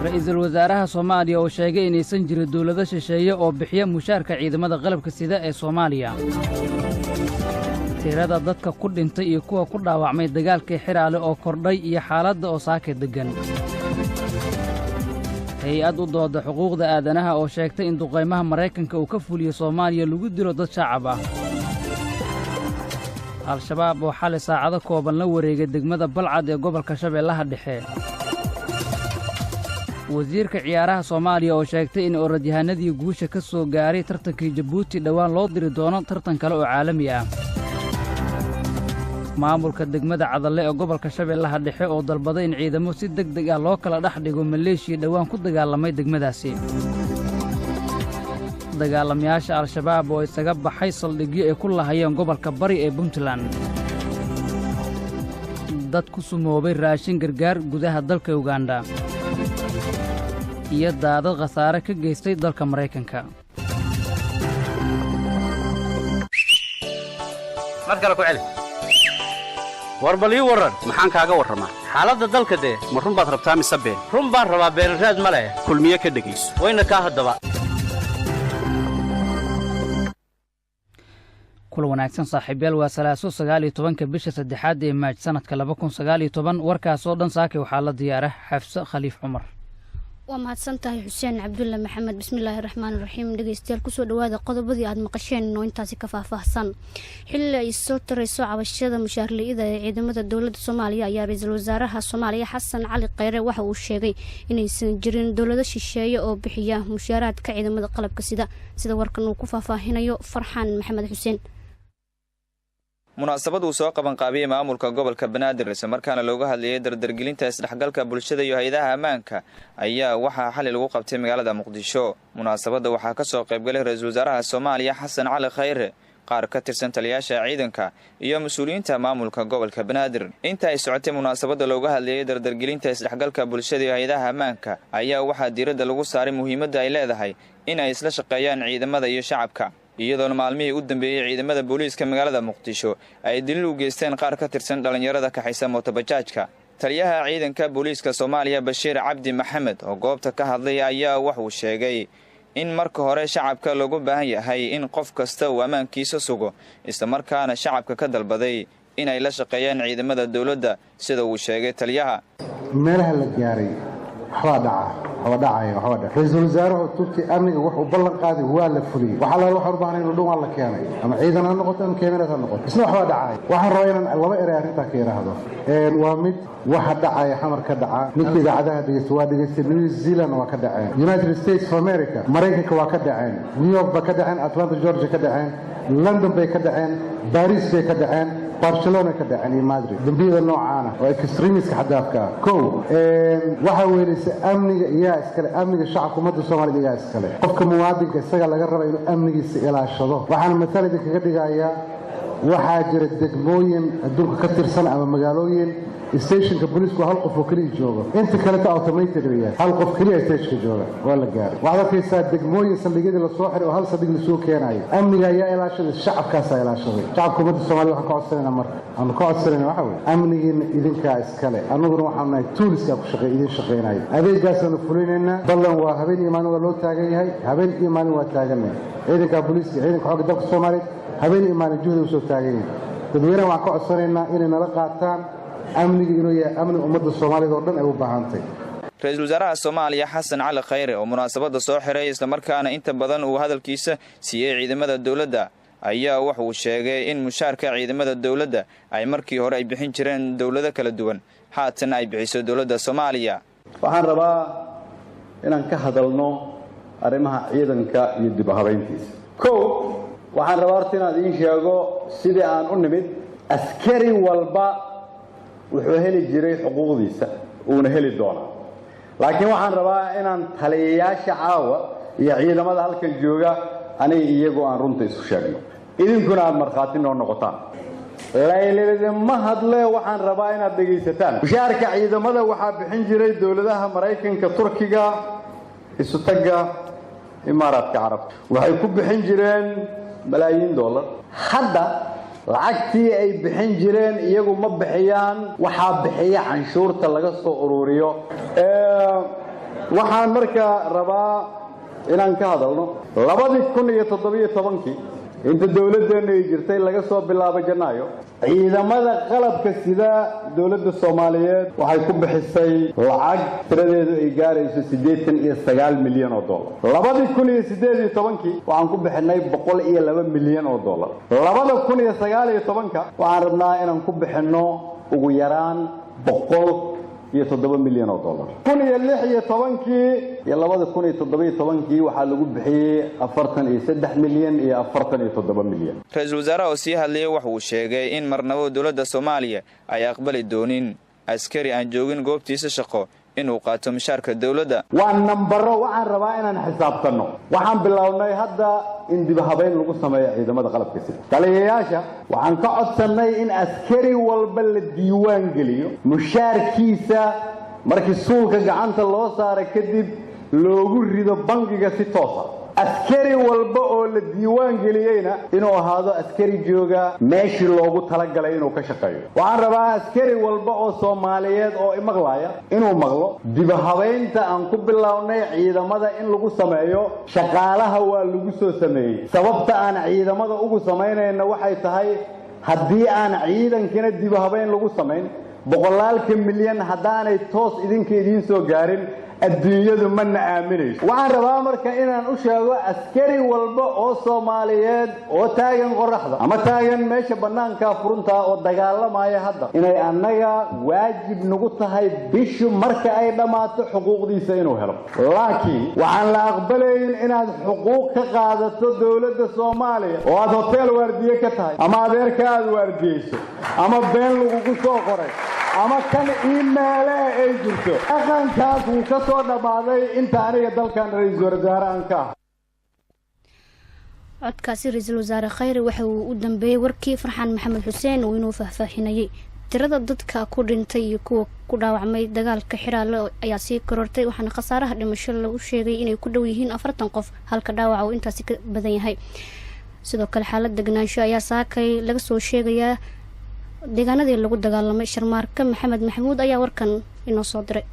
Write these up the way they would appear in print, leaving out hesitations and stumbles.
Ra'iisul wasaaraha Soomaaliya oo sheegay inaysan jirin dowlado shisheeye oo bixiya mushaarka ciidamada qalabka sida ee Soomaaliya. Tirada dadka ku dhintay iyo kuwa ku dhaawacmay dagaalkii Xiraale oo kordhay iyo xaaladda oo saaka deggan. Hay-ad u dooda xuquuqda aadanaha oo sheegtay in duqaymaha Maraykanka uu ka fuliyo Soomaaliya lagu dilo dad shacab ah. Al-Shabaab oo xalay saacado kooban la wareegay degmada Balcad ee gobolka Shabeellaha Dhexe. Wasiirka ciyaaraha Soomaaliya oo sheegtay in orodyahanadii guusha ka soo gaaray tartankii Jabuuti dhowaan loo diri doono tartan kale oo caalami ah. Maamulka degmada Cadalle ee gobolka Shabeellaha Dhexe oo dalbaday in ciidamo si deg deg ah loo kala dhex dhigo maleeshiya dhowaan ku dagaalamay degmadaasi. Dagaalamayaasha Al-Shabaab oo isaga baxay saldhigyo ay ku lahayeen gobolka Bari ee Puntland. Dad ku sumoobay raashin gargaar gudaha dalka Uganda. Iyo daadad khasaare ka geystay dalka Maraykanka. Mar kale ku celi. War bal ii warran, maxaan kaaga warramaa xaaladda dalka dee? Ma run baad rabtaa mise been? Run baan rabaa, beenraad ma leh. Kulmiye ka dhegayso, wayna kaa haddaba. Kula wanaagsan saaxiibyaal, waa Salaaso 19-ka bisha saddexaad ee Maaj sanadka 2019. Warkaas oo dhan saakay waxaa la diyaara Xafse Khaliif Cumar. Waa mahadsan tahay Xuseen Cabdulle Maxamed. Bismillaahi raxmaani raxiim. Dhegeystayaal, kusoo dhawaada qodobadii aad maqasheen oo intaasi ka faahfaahsan. Xilli ay soo tarayso cabashada mushaarla'ida ee ciidamada dowladda Soomaaliya ayaa ra-iisul wasaaraha Soomaaliya Xasan Cali Kheyre waxa uu sheegay inaysan jirin dowlado shisheeye oo bixiya mushaaraadka ciidamada qalabka sida. Sida warkan uu ku faahfaahinayo Farxaan Maxamed Xuseen. Munaasabad uu soo qabanqaabiyey maamulka gobolka Banaadir, islamarkaana looga hadlayay dardargelinta isdhexgalka bulshada iyo hay-adaha ammaanka, ayaa waxaa xali lagu qabtay magaalada Muqdisho. Munaasabadda waxaa ka soo qaybgalay ra-iisul wasaaraha Soomaaliya Xasan Cali Khayre, qaar ka tirsan taliyaasha ciidanka iyo mas-uuliyiinta maamulka gobolka Banaadir. Inta ay socotay munaasabadda looga hadlayay dardargelinta isdhexgalka bulshada iyo hay-adaha ammaanka ayaa waxaa diiradda lagu saaray muhiimadda ay leedahay in ay isla shaqeeyaan ciidamada iyo shacabka, iyadoona maalmihii u dambeeyey ciidamada booliiska magaalada Muqdisho ay daliil u geysteen qaar ka tirsan dhallinyarada kaxaysa mootobajaajka. Taliyaha ciidanka booliiska Soomaaliya Bashiir Cabdi Maxamed oo goobta ka hadlay ayaa wuxuu sheegay in marka hore shacabka loogu baahan yahay in qof kasta uu ammaankiisa sugo, islamarkaana shacabka ka dalbaday inay la shaqeeyaan ciidamada dowladda, sida uu sheegay taliyaha. Meelaha la gaaray waxbaa dhaca, waxba dhacaya, waxba dhaca. Ra-iisul wasaaruhu tubti amniga wuxuu ballan qaaday waa la fuliyey. Waxaa la waxaan u baahnay inuu dhan waa la keenay, ama ciidan ha noqoto ama keeminad ha noqoto, isna waxbaa dhacaya. Waxaan rabaa inaan laba erey arrintaa ka yidhaahdo. Waa mid waxa dhacaya Xamar ka dhaca, midka idaacadaha dhegeysta waa dhegeystay. New Zealand waa ka dhaceen, United States of America, Maraykanka waa ka dhaceen, New York ba ka dhaceen, Atlanta, Georgia ka dhaceen, London bay ka dhaceen, Baris bay ka dhaceen, Barcelona ka dhaceen iyo Madrid. Dembiyada noocaana oo extremiska xadaafka ah, kow waxaa weynaysa amniga iyaa iskale. Amniga shacabka ummadda Soomaalida iyaa iskale. Qofka muwaadinka isaga laga raba inuu amnigiisa ilaashado. Waxaana matal idinkaga dhigayaa, waxaa jira degmooyin adduunka ka tirsan ama magaalooyin stationka booliisku hal qof oo keliya joogo, inta kaleta automated weeyaan, hal qof keliya stationka jooga waa la gaaray. Waxaad arkaysaa degmooyin saldhigyadii lasoo xiray oo hal saldhig lasoo keenayo. Amniga ayaa ilaashaday, shacabkaasaa ilaashaday. Shacabka ummadda Soomaalida waxaan ka codsanayna, marka aanu ka codsanayna waxa weye amnigiina idinkaa iskale. Annaguna waxaanu nahay toolskaa ku shaqey idin shaqaynayo, adeegaasaanu fulinaynaa. Ballan waa habeen iyo maalin waa loo taagan yahay, habeen iyo maalin waa taagannahay. Ciidanka booliiska, ciidanka xoogga dalka Soomaaliyeed habeen iyo maalin juhda usoo taagan yahay. Dadweynaha waxaan ka codsanaynaa inay nala qaataan amniga inuu yahay amni ummadda Soomaalida oo dhan ay u baahantay. Ra-iisul wasaaraha Soomaaliya Xasan Cali Khayre oo munaasabadda soo xiray, islamarkaana inta badan uu hadalkiisa siiyey ciidamada dowladda, ayaa wuxuu sheegay in mushaarka ciidamada dowladda ay markii hore ay bixin jireen dowlado kala duwan, haatan ay bixiso dowladda Soomaaliya. Waxaan rabaa inaan ka hadalno arrimaha ciidanka iyo dib u habayntiisa. Kow, waxaan rabaa horta inaad iin sheego sidii aan u nimid askari walba wuxuu heli jiray xuquuqdiisa, uuna heli doonaa, laakiin waxaan rabaa inaan taliyayaasha caawa iyo ciidamada halkan jooga aniga iyagu aan runta isu sheegno, idinkuna aad markhaati noo noqotaan. Laylidinma hadle, waxaan rabaa inaad dhegaysataan. Mushaarka ciidamada waxaa bixin jiray dowladaha Maraykanka, Turkiga, Isutagga Imaaraadka Carabta. Waxay ku bixin jireen malaayiin dollar. Hadda lacagtii ay bixin jireen iyagu ma bixiyaan, waxaa bixiya canshuurta laga soo ururiyo. Waxaan markaa rabaa inaan ka hadalno 2017-kii inta dowladdeennu ay jirtay, laga soo bilaabo Janaayo, ciidamada qalabka sida dowladda Soomaaliyeed waxay ku bixisay lacag tiradeedu ay gaarayso 89 milyan oo dollar. 2018-kii waxaan ku bixinay 102 milyan oo dollar. 2019-ka waxaan rabnaa inaan ku bixinno ugu yaraan 107 milyan oo dollar. 2016-kii iyo 2017-kii waxaa lagu bixiyey 43 milyan iyo 47 milyan. Ra-iisul wasaaraha oo sii hadlayay wax uu sheegay in marnabo dowladda Soomaaliya ay aqbali doonin askari aan joogin goobtiisa shaqo inuu qaato mishaarka dowladda. Waa nambaro. Waxaan rabaa inaan xisaabtanno. Waxaan bilownay hadda in dib habayn lagu sameeyo ciidamada qalabka sida. Taliyayaasha waxaan ka codsannay in askari walba la diiwaan geliyo, mushaarkiisa markii suulka gacanta loo saara kadib loogu rido bangiga si toosa. Askari walba oo la diiwaan geliyeyna inuu ahaado askari jooga meeshii loogu talagalay inuu ka shaqeeyo. Waxaan rabaa askari walba oo Soomaaliyeed oo imaqlaya inuu maqlo dibahabaynta aan ku bilownay ciidamada in lagu sameeyo. Shaqaalaha waa lagu soo sameeyey. Sababta aan ciidamada ugu samaynayna waxay tahay, haddii aan ciidankina dibahabayn lagu samayn, boqolaalka milyan haddaanay toos idinka idiin soo gaarin, adduunyadu mana aaminayso. Waxaan rabaa marka inaan u sheego askari walba oo Soomaaliyeed oo taagan qoraxda ama taagan meesha bannaanka furunta oo dagaalamaya hadda inay annaga waajib nagu tahay bishu marka ay dhammaato xuquuqdiisa inuu helo. Laakiin waxaan la aqbalayn inaad xuquuq ka qaadato dowladda Soomaaliya oo aad hotel waardiye ka tahay, ama adeerka aad waardiyeyso, ama been lagugu soo qoray, ama kan iimeele ay jirto. Dhaqankaas wuu ka soo dhammaaday inta aniga dalkan ra-iisul wasaare aan ka ah. Codkaasi ra-iisul wasaare Khayre waxa uu u dambeeyey warkii Farxaan Maxamed Xuseen uu inuu faahfaahinayay. Tirada dadka ku dhintay iyo kuwa ku dhaawacmay dagaalka Xiraale ayaa sii korortay, waxaana khasaaraha dhimasho lagu sheegay inay ku dhow yihiin 40 qof, halka dhaawaca uu intaasi ka badan yahay. Sidoo kale, xaalad degnaansho ayaa saakay laga soo sheegayaa deegaanadii lagu dagaalamay. Sharmaarka Maxamed Maxamuud ayaa warkan inoo soo diray.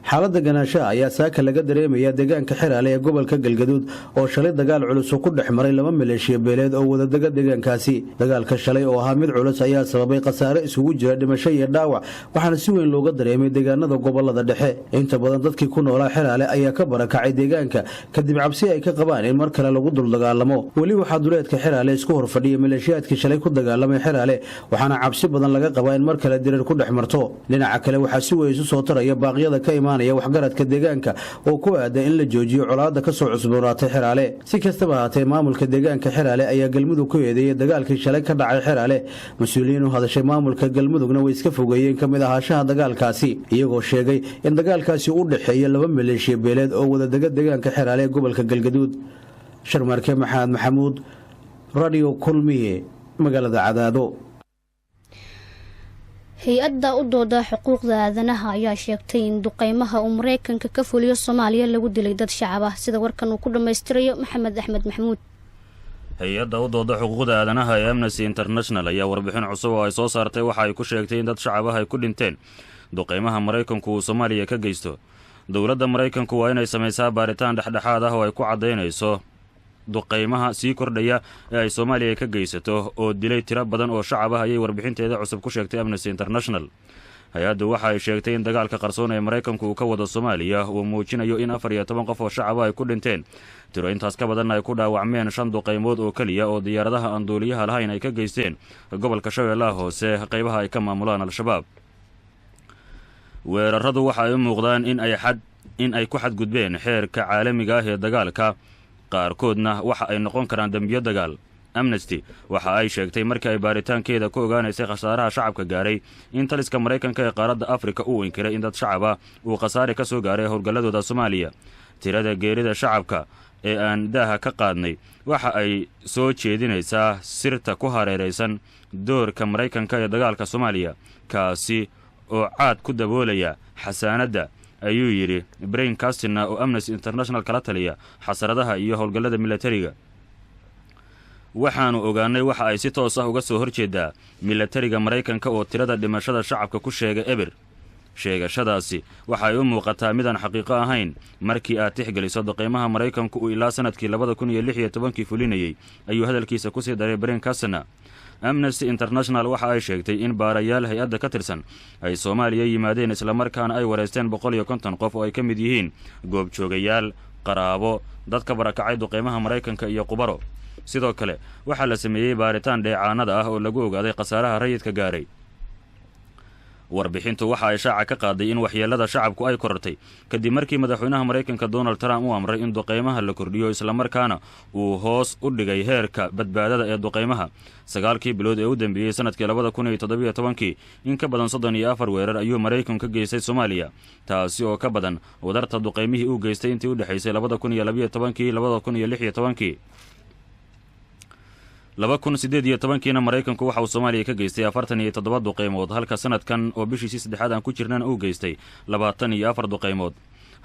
Xaaladda ganaanshaha ayaa saaka laga dareemayaa deegaanka Xiraale ee gobolka Galgaduud, oo shalay dagaal culus ku dhex maray laba maleeshiya beeleed oo wadadega deegaankaasi. Dagaalka shalay oo ahaa mid culus ayaa sababay khasaare isugu jira dhimasho iyo dhaawac, waxaana si weyn looga dareemay deegaanada gobolada dhexe. Inta badan dadkii ku noolaa Xiraale ayaa ka barakacay deegaanka kadib cabsi ay ka qabaan in mar kale lagu dul dagaalamo. Weli waxaa duleedka Xiraale isku horfadhiya maleeshiyaadkii shalay ku dagaalamay Xiraale, waxaana cabsi badan laga qabaa in mar kale dirar ku dhex marto. Dhinaca kale, waxaa si weyn isu soo taraya baaqyada ka imaanaya waxgaradka deegaanka oo ku aada in la joojiyo colaadda ka soo cusboonaatay Xiraale. Si kastaba haatee, maamulka deegaanka Xiraale ayaa Galmudug ku eedeeyey dagaalkii shalay ka dhacay Xiraale. Mas-uuliyiin u hadashay maamulka Galmudugna way iska fogeeyeen ka mid ahaashaha dagaalkaasi, iyagoo sheegay in dagaalkaasi u dhexeeya laba maleeshiya beeleed oo wadadega deegaanka Xiraale ee gobolka Galgaduud. Sharmaarke Maxamed Maxamuud, Radio Kulmiye, magaalada Cadaado. Hay-adda u dooda xuquuqda aadanaha ayaa sheegtay in duqeymaha uu Mareykanka ka fuliyo Soomaaliya lagu dilay dad shacab ah, sida warkan uu ku dhammaystirayo Maxamed Axmed Maxamuud. Hay-adda u dooda xuquuqda aadanaha ee Amnesty International ayaa warbixin cusub oo ay soo saartay waxa ay ku sheegtay in dad shacab ah ay ku dhinteen duqeymaha Maraykanku uu Soomaaliya ka geysto. Dowladda Maraykanku waa inay samaysaa baaritaan dhexdhexaad ah oo ay ku caddaynayso duqeymaha sii kordhaya ee ay Soomaaliya ka geysato oo dilay tiro badan oo shacab ah, ayay warbixinteeda cusub ku sheegtay Amnesty International. Hay-addu waxa ay sheegtay in dagaalka qarsoon ee Maraykanku uu ka wado Soomaaliya uu muujinayo in 14 qof oo shacaba ay ku dhinteen, tiro intaas ka badanna ay ku dhaawacmeen shan duqaymood oo keliya oo diyaaradaha aan duuliyaha lahayn ay ka geysteen gobolka Shabeellaha Hoose, qaybaha ay ka maamulaan Al-Shabaab. Weeraradu waxa ay u muuqdaan in ay ku xadgudbeen xeerka caalamiga ah ee dagaalka, qaarkoodna waxa ay noqon karaan dembiyo dagaal. Amnesty waxa ay sheegtay markii ay baaritaankeeda ku ogaanaysay khasaaraha shacabka gaaray in taliska Maraykanka ee qaaradda Afrika uu inkiray in dad shacab ah uu khasaare ka soo gaaray howlgalladooda Soomaaliya. Tirada geerida shacabka ee aan daaha ka qaadnay waxa ay soo jeedinaysaa sirta ku hareeraysan doorka Maraykanka ee dagaalka Soomaaliya, kaasi oo caad ku daboolaya xasaanadda, ayuu yidhi Brian Castina oo Amnesty International kala taliya xasaradaha iyo howlgallada milatariga. Waxaanu ogaanay waxa ay si toos ah uga soo horjeedaa milatariga Maraykanka oo tirada dhimashada shacabka ku sheega eber. Sheegashadaasi waxa ay u muuqataa midaan xaqiiqo ahayn markii aad tixgeliso duqeymaha Maraykanku uu ilaa sanadkii 2016-kii fulinayey, ayuu hadalkiisa kusii daray Brin Casner. Amnesty International waxa ay sheegtay in baarayaal hay-adda ka tirsan ay Soomaaliya yimaadeen, islamarkaana ay wareysteen 150 qof oo ay ka mid yihiin goobjoogayaal, qaraabo, dadka barakacay duqeymaha Maraykanka iyo qubaro. Sidoo kale waxaa la sameeyey baaritaan dheecaanada ah oo lagu ogaaday khasaaraha rayidka gaaray. Warbixintu waxa ay shaaca ka qaaday in waxyeelada shacabku ay korortay kadib markii madaxweynaha Maraykanka Donald Trump uu amray in duqeymaha la kordhiyo, islamarkaana uu hoos u dhigay heerka badbaadada ee duqeymaha. 9-kii bilood ee u dambeeyey sanadkii 2017-kii, in ka badan 34 weerar ayuu Maraykanku ka geystay Soomaaliya, taasi oo ka badan wadarta duqeymihii uu geystay intii u dhexaysay 2012-kii 2016-kii. 2018-kiina Maraykanku waxa uu Soomaaliya ka geystay 47 duqeymood, halka sanadkan oo bishiisii saddexaad aan ku jirnana uu geystay 24 duqeymood.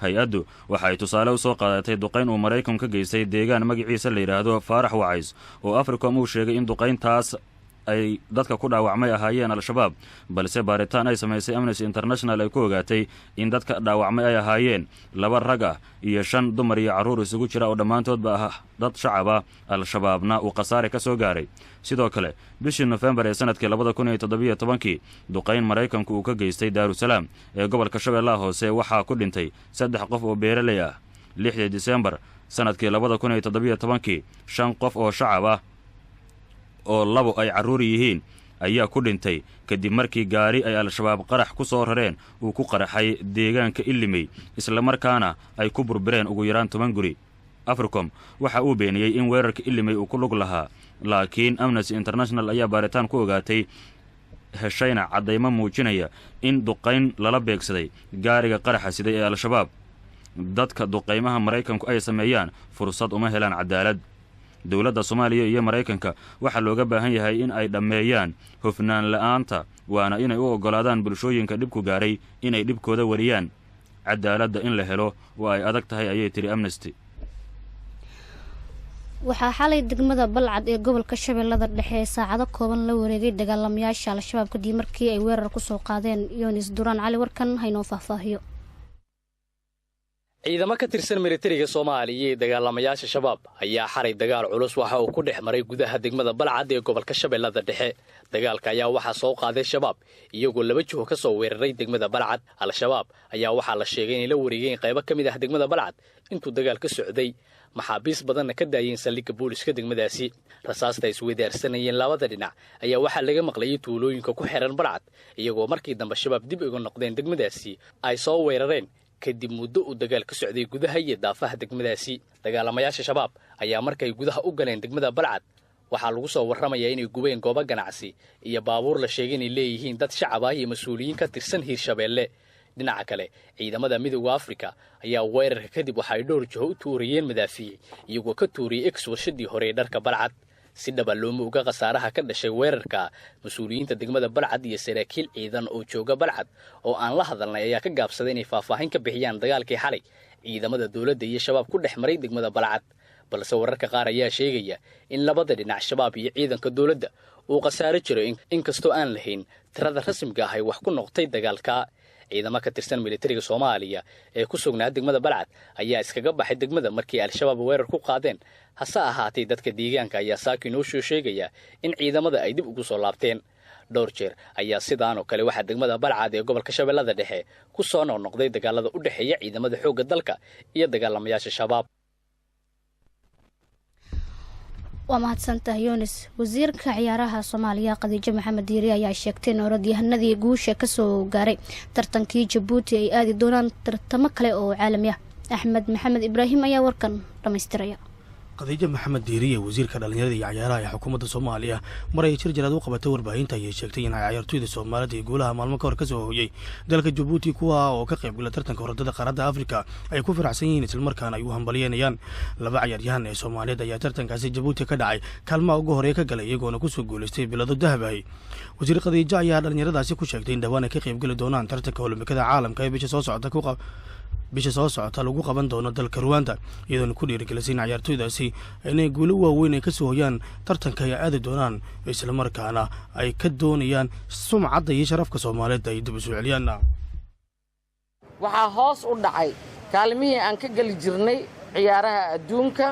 Hay-addu waxa ay tusaale u soo qaadatay duqayn uu Maraykanku ka geystay deegaan magaciisa la yidhaahdo Faarax Wacays, oo Africom uu sheegay in duqayntaas ay dadka ku dhaawacmay ahaayeen Al-Shabaab, balse baaritaan ay samaysay Amnesty International ay ku ogaatay in dadka dhaawacmay ay ahaayeen laba rag ah iyo shan dumar iyo carruur isugu jira oo dhammaantoodba ah dad shacab ah, Al-Shabaabna uu khasaare ka soo gaaray. Sidoo kale bishii Nofembar ee sanadkii 2017-kii, duqayn Maraykanku uu ka geystay Daarusalaam ee gobolka Shabeellaha Hoose waxaa ku dhintay saddex qof oo beeraley ah. 6-dii Disembar sanadkii 2017-kii, shan qof oo shacab ah oo labo ay carruur yihiin ayaa ku dhintay kadib markii gaari ay Al-Shabaab qarax ku soo rareen uu ku qaraxay deegaanka Ilimey, islamarkaana ay ku burbireen ugu yaraan 10 guri. Africom waxa uu beeniyey in weerarka Ilimey uu ku lug lahaa, laakiin Amnesty International ayaa baaritaan ku ogaatay, heshayna caddaymo muujinaya in duqayn lala beegsaday gaariga qaraxa siday ee Al-Shabaab. Dadka duqaymaha Maraykanku ay sameeyaan fursad uma helaan cadaalad. Dowladda Soomaaliya iyo Maraykanka waxaa looga baahan yahay in ay dhammeeyaan hufnaan la'aanta, waana inay u oggolaadaan bulshooyinka dhibku gaaray inay dhibkooda wariyaan. Cadaaladda in la helo waa ay adag tahay, ayay tiri Amnesty. Waxaa xalay degmada Balcad ee gobolka Shabeellada Dhexe ee saacado kooban la wareegay dagaalamayaasha Al-Shabaab kadib markii ay weerar kusoo qaadeen. Yonis Duraan Cali warkan haynoo faahfaahiyo. Ciidamo ka tirsan militariga Soomaaliya iyo dagaalamayaasha Shabaab ayaa xalay dagaal culus waxa uu ku dhex maray gudaha degmada Balcad ee gobolka Shabeellada Dhexe. Dagaalka ayaa waxaa soo qaaday Shabaab, iyagoo laba jiho ka soo weeraray degmada Balcad. Al-Shabaab ayaa waxaa la sheegay inay la wareegeen qaybo ka mid ah degmada Balcad intuu dagaal ka socday, maxaabiis badanna ka daayeen saldhigga booliska degmadaasi. Rasaasta ay isweydaarsanayeen labada dhinac ayaa waxaa laga maqlayay tuulooyinka ku xiran Balcad, iyagoo markii dambe Shabaab dib uga noqdeen degmadaasi ay soo weerareen kadib muddo uu dagaal ka socday gudaha iyo daafaha degmadaasi. Dagaalamayaasha Shabaab ayaa markay gudaha u galeen degmada Balcad waxaa lagu soo warramayaa inay gubeen goobo ganacsi iyo baabuur la sheegay inay leeyihiin dad shacab ah iyo mas-uuliyiin ka tirsan Hiirshabeelle. Dhinaca kale, ciidamada Midowda Afrika ayaa weerarka kadib waxa ay dhowr jiho u tuurayeen madaafiic, iyagoo ka tuuriyey ex warshadii hore ee dharka Balcad. Si dhaba looma oga khasaaraha ka dhashay weerarka. Mas-uuliyiinta degmada Balcad iyo saraakiil ciidan oo jooga Balcad oo aan la hadalnay ayaa ka gaabsaday inay faahfaahin ka bixiyaan dagaalkii xalay ciidamada dowladda iyo Shabaab ku dhex maray degmada Balcad. Balse wararka qaar ayaa sheegaya in labada dhinac, Shabaab iyo ciidanka dowladda, uu khasaaro jiro, inkastoo aan lahayn tirada rasmiga ah ay wax ku noqotay dagaalka. Ciidamo ka tirsan militariga Soomaaliya ee ku sugnaa degmada Balcad ayaa iskaga baxay degmada markii Al-Shabaab weerar ku qaadeen. Hase ahaatee, dadka deegaanka ayaa saaki noo soo sheegaya in ciidamada ay dib ugu soo laabteen. Dhowr jeer ayaa sidaan oo kale waxaa degmada Balcad ee gobolka Shabeellada Dhexe ku soo noqnoqday dagaalada u dhexeeya ciidamada xoogga dalka iyo dagaalamayaasha Shabaab. Waa mahadsantahay, Yunis. Wasiirka ciyaaraha Soomaaliya Khadiijo Maxamed Diiri ayaa sheegtay in orodyahanadii guusha kasoo gaaray tartankii Jabuuti ay aadi doonaan tartamo kale oo caalami ah. Axmed Maxamed Ibraahim ayaa warkan dhamaystiraya. Khadiijo Maxamed Diiriye, wasiirka dhallinyarada iyo cayaaraha ee xukuumadda Soomaaliya, mar ay shir jaraad u qabatay warbaahinta ayay sheegtay in cayaartoyda Soomaalida iyo guulaha maalmo ka hor kasoo hoyay dalka Jabuuti, kuwa oo ka qaybgala tartanka orodada qaaradda Afrika, ay ku faraxsan yihiin islamarkaana ay u hambalyeynayaan. Laba cayaaryahan ee Soomaaliyeed ayaa tartankaasi Jabuuti ka dhacay kaalmaha ugu horeeya ka galay, iyagoona kusoo guulaystay bilado dahabahay. Wasiir Khadiijo ayaa dhallinyaradaasi ku sheegtay in dhowaan ay ka qaybgeli doonaan tartanka Olombikada caalamka ee bisha soo socota lagu qaban doono dalka Ruwanda, iyadoona ku dhiirigelisay in cayaartoydaasi inay guulo waaweyn ay kasoo hoyaan tartanka ay aadi doonaan, islamarkaana ay ka doonayaan sumcadda iyo sharafka Soomaaliyeed ay dib u soo celiyaan. Waxaa hoos u dhacay kaalmihii aan ka geli jirnay ciyaaraha adduunka.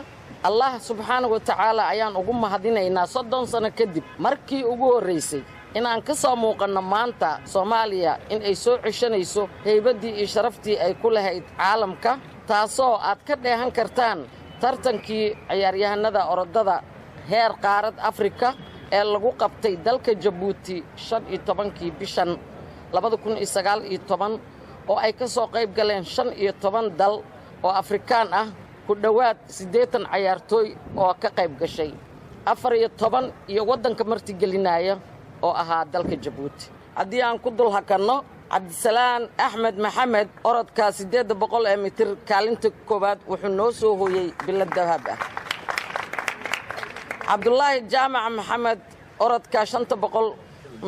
Allah subxaana wa tacaala ayaan ugu mahadinaynaa 30 sano kadib markii ugu horraysay inaan ka soo muuqanno maanta Soomaaliya in ay soo ceshanayso haybaddii iyo sharaftii ay ku lahayd caalamka, taasoo aad ka dheehan kartaan tartankii ciyaaryahanada orodada heer qaarad Afrika ee lagu qabtay dalka Jabuuti 15-kii bishan 2019, oo ay ka soo qayb galeen 15 dal oo Afrikaan ah, ku dhowaad 80 cayaartooy oo ka qayb gashay, 14 iyo waddanka martigelinaya oo ahaa dalka Jabuuti. Haddii aan ku dul hakanno, Cabdisalaan Axmed Maxamed orodka 800 ee mitir kaalinta koowaad wuxuu noo soo hooyey bilad dahab ah. Cabdulaahi Jaamac Maxamed orodka 500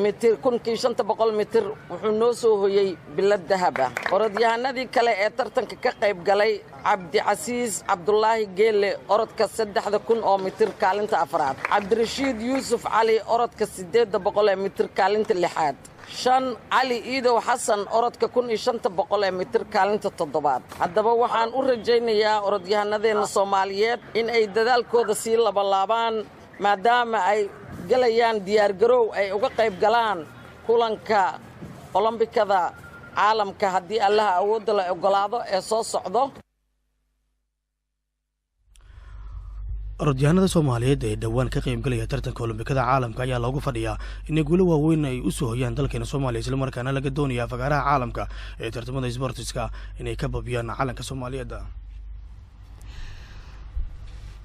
mitir, 1500 mitir wuxuu noo soo hoyey bilad dahab ah. Orodyahanadii kale ee tartanka ka qayb galay: Cabdicasiis Cabdulaahi Geelle orodka 3000 oo mitir kaalinta afraad, Cabdirashiid Yuusuf Cali orodka 800 ee mitir kaalinta lixaad, shan Cali Iidow Xasan orodka 1500 ee mitir kaalinta toddobaad. Haddaba waxaan u rajaynayaa orodyahanadeenna Soomaaliyeed in ay dadaalkooda sii labalaabaan, maadaama ay galayaan diyaargaroow ay uga qayb galaan kulanka Olombikada caalamka, haddii Allaha awoodda la oggolaado, ee soo socdo. Orodyahanada Soomaaliyeed ee dhowaan ka qaybgalaya tartanka Olombikada caalamka ayaa loogu fadhiyaa inay guulo waaweyn ay u soo hoyaan dalkeena Soomaaliya, islamarkaana laga doonaya fagaaraha caalamka ee tartamada sbortiska inay ka babiyaan calanka Soomaaliyeed.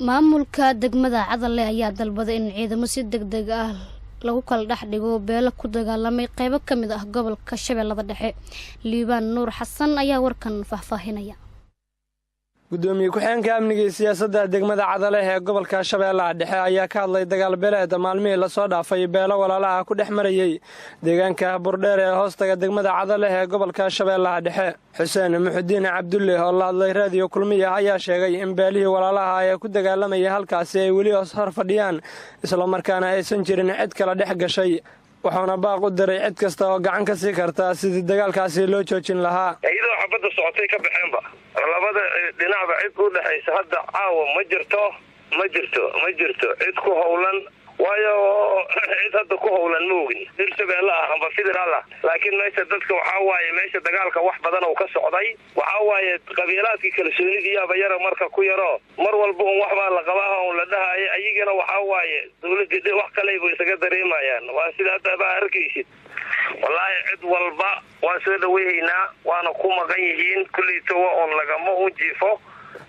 Maamulka degmada Cadalle ayaa dalbaday in ciidamo si deg deg ah lagu kala dhex dhigo beelo ku dagaalamay qeybo ka mid ah gobolka Shabeellada Dhexe. Liibaan Nuur Xasan ayaa warkan faahfaahinaya. Gudoomiye ku-xigeenka amniga iyo siyaasadda degmada Cadaleh ee gobolka Shabeellaha Dhexe ayaa ka hadlay dagaal beeleed maalmihii lasoo dhaafay beelo walaalaha ku dhex marayey deegaanka Burdheer ee hoostaga degmada Cadaleh ee gobolka Shabeellaha Dhexe. Xuseen Muxudiin Cabdulle oo la hadlay Raadiyo Kulmiya ayaa sheegay in beelihii walaalaha ee ku dagaalamaya halkaasi ay weli hoos hor fadhiyaan, islamarkaana aysan jirin cid kala dhex gashay, wuxuuna baaq u diray cid kasta oo gacan ka sii karta sidii dagaalkaasi loo joojin lahaa. Iyadoo xabadda socotay ka baxeenba labada dhinacba, cid u dhexaysa hadda caawa ma jirto, ma jirto, ma jirto cid ku howlan, waayo cid hadda ku howlan ma ogin, Hirshabeelle ah amba federaal ah. Laakiin meesha dadka waxaa waaye, meesha dagaalka wax badan oo ka socday waxaa waaye qabiilaadkii kalsoonidiiyaaba yara marka ku yaro, mar walba un wax baa la qabaa un la dhahaayo, ayagana waxaa waaye dawladii wax kaleybu isaga dareemayaan. Waa sida hadda baa arkaysid. Wallaahi cid walba waan soo dhaweyhaynaa, waana ku maqan yihiin kulleytowa oon lagama u jiifo.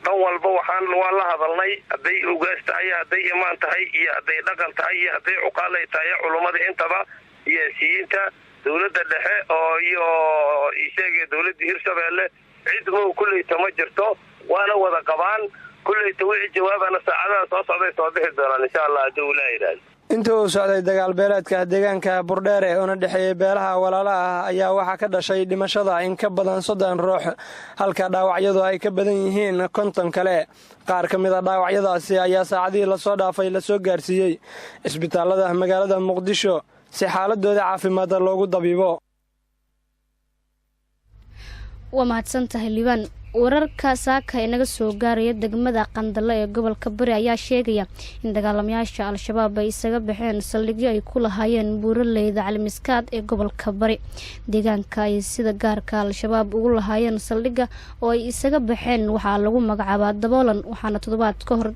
Dhan walba waxaan waa la hadalnay, hadday ugaas tahay, hadday imaan tahay, iyo hadday dhaqan tahay, iyo hadday cuqaalay tahay, culummada intaba, siyaasiyiinta, dawladda dhexe oo iyo isheegay dawladda Hirshabeelle, cid mow kulleyta ma jirto, waana wada qabaan kulleyta. Wixii jawaabana saacadaha soo socday soo bixi doonaan insha Allah haddii ulaa yidhaahdo. Inta uu socday dagaal beeleedka deegaanka Burdheere una dhexeeyey beelaha walaalaha ah ayaa waxaa ka dhashay dhimashada in ka badan 30 ruux, halka dhaawacyadu ay ka badan yihiin 50 kale. Qaar ka mid a dhaawacyadaasi ayaa saacadihii lasoo dhaafay lasoo gaarsiiyey isbitaalada magaalada Muqdisho si xaaladooda caafimaad loogu dabiibo. Waa mahadsan tahay, Liibaan. Wararka saaka inaga soo gaaraya degmada Qandalo ee gobolka Bari ayaa sheegaya in dagaalamayaasha Al-Shabaab ay isaga baxeen saldhigyo ay ku lahaayeen buuraleyda Calimiskaad ee gobolka Bari. Deegaanka ay sida gaarka Al-Shabaab ugu lahaayeen saldhigga oo ay isaga baxeen waxaa lagu magacaabaa Daboolan, waxaana toddobaad ka hor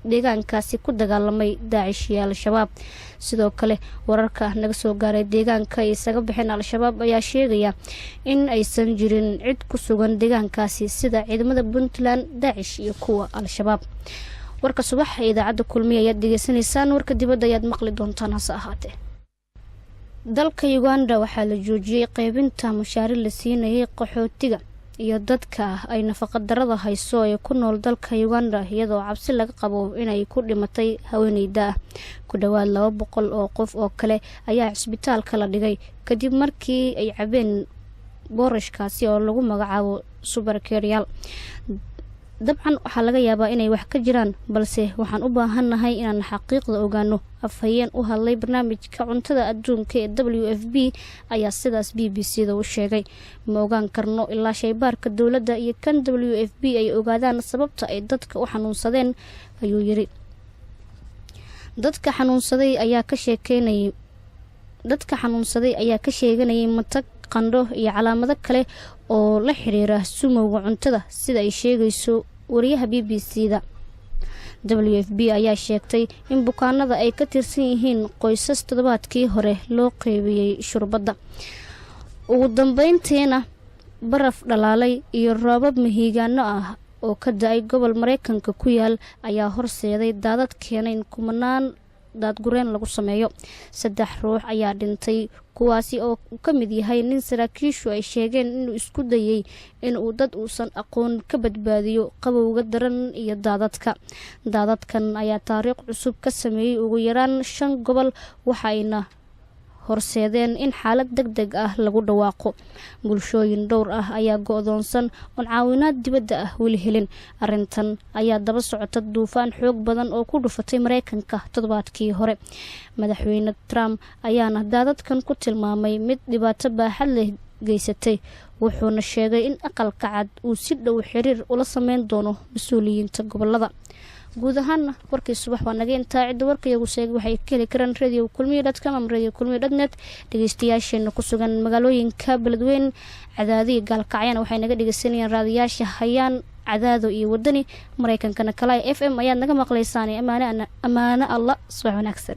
deegaankaasi ku dagaalamay Daacish iyo Al-Shabaab. Sidoo kale wararka naga soo gaaray deegaanka ay isaga baxeen Al-Shabaab ayaa sheegaya in aysan jirin cid ku sugan deegaankaasi, sida ciidamada Puntland, Daacish iyo kuwa Al-Shabaab. Warka subax ee idaacadda Kulmiya ayaad degeysanaysaan. Warka dibadda ayaad maqli doontaan, hase ahaatee dalka Uganda waxaa la joojiyey qeybinta mushaari la siinayay qaxootiga iyo dadka ay nafaqadarada hayso ee ku nool dalka Uganda, iyadoo cabsi laga qabo inay ku dhimatay haweeneyda ah. Ku dhowaad 200 oo qof oo kale ayaa cisbitaalka la dhigay kadib markii ay cabeen boorashkaasi oo lagu magacaabo subarkeryaal. Dabcan waxaa laga yaabaa inay wax ka jiraan, balse waxaan u baahannahay inaan xaqiiqda ogaano. Afhayeen u hadlay barnaamijka cuntada adduunka ee WFP ayaa sidaas BBC da u sheegay. Ma ogaan karno ilaa shaybaarka dowladda iyo kan WFP ay ogaadaan sababta ay dadka u xanuunsadeen, ayuu yiri. Dadka xanuunsaday ayaa ka sheeganayay matag, qandho iyo calaamado kale oo la xiriira sumowga cuntada, sida ay sheegayso wariyaha BBC da. WFP ayaa sheegtay in bukaanada ay ka tirsan yihiin qoysas toddobaadkii hore loo qeybiyey shurbadda. Ugu dambeyntiina, baraf dhalaalay iyo roobab mahiigaano ah oo ka da-ay gobol Mareykanka ku yaal ayaa horseeday daadad keenay in kumanaan daadgureen lagu sameeyo. Saddex ruux ayaa dhintay, kuwaasi oo ka mid yahay nin saraakiishu ay sheegeen inuu isku dayay inuu dad uusan aqoon ka badbaadiyo qabowga daran iyo daadadka. Daadadkan ayaa taariikh cusub ka sameeyey ugu yaraan shan gobol, waxayna horseedeen in xaalad deg deg ah lagu dhawaaqo. Bulshooyin dhowr ah ayaa go-doonsan oon caawinaad dibadda ah weli helin. Arrintan ayaa daba socota duufaan xoog badan oo ku dhufatay Mareykanka toddobaadkii hore. Madaxweyne Trump ayaana daadadkan ku tilmaamay mid dhibaato baaxad leh geysatay, wuxuuna sheegay in Aqalka Cad uu si dhow xiriir ula sameyn doono mas-uuliyiinta gobolada. Guud ahaana warkii subax waa naga intaa. Cidda warkayagu sheegay waxay ka heli karaan radiokulmiye.com ama radiokulmiye.net. Dhegeystayaasheena ku sugan magaalooyinka Beledweyn, Cadaadiya, Gaalkacyana waxay naga dhegeysanayaan raadiyaasha Hayaan, Cadaado iyo Wadani. Mareykankana Kalaay FM ayaad naga maqlaysaan. Amaano Allah, subax wanaagsan.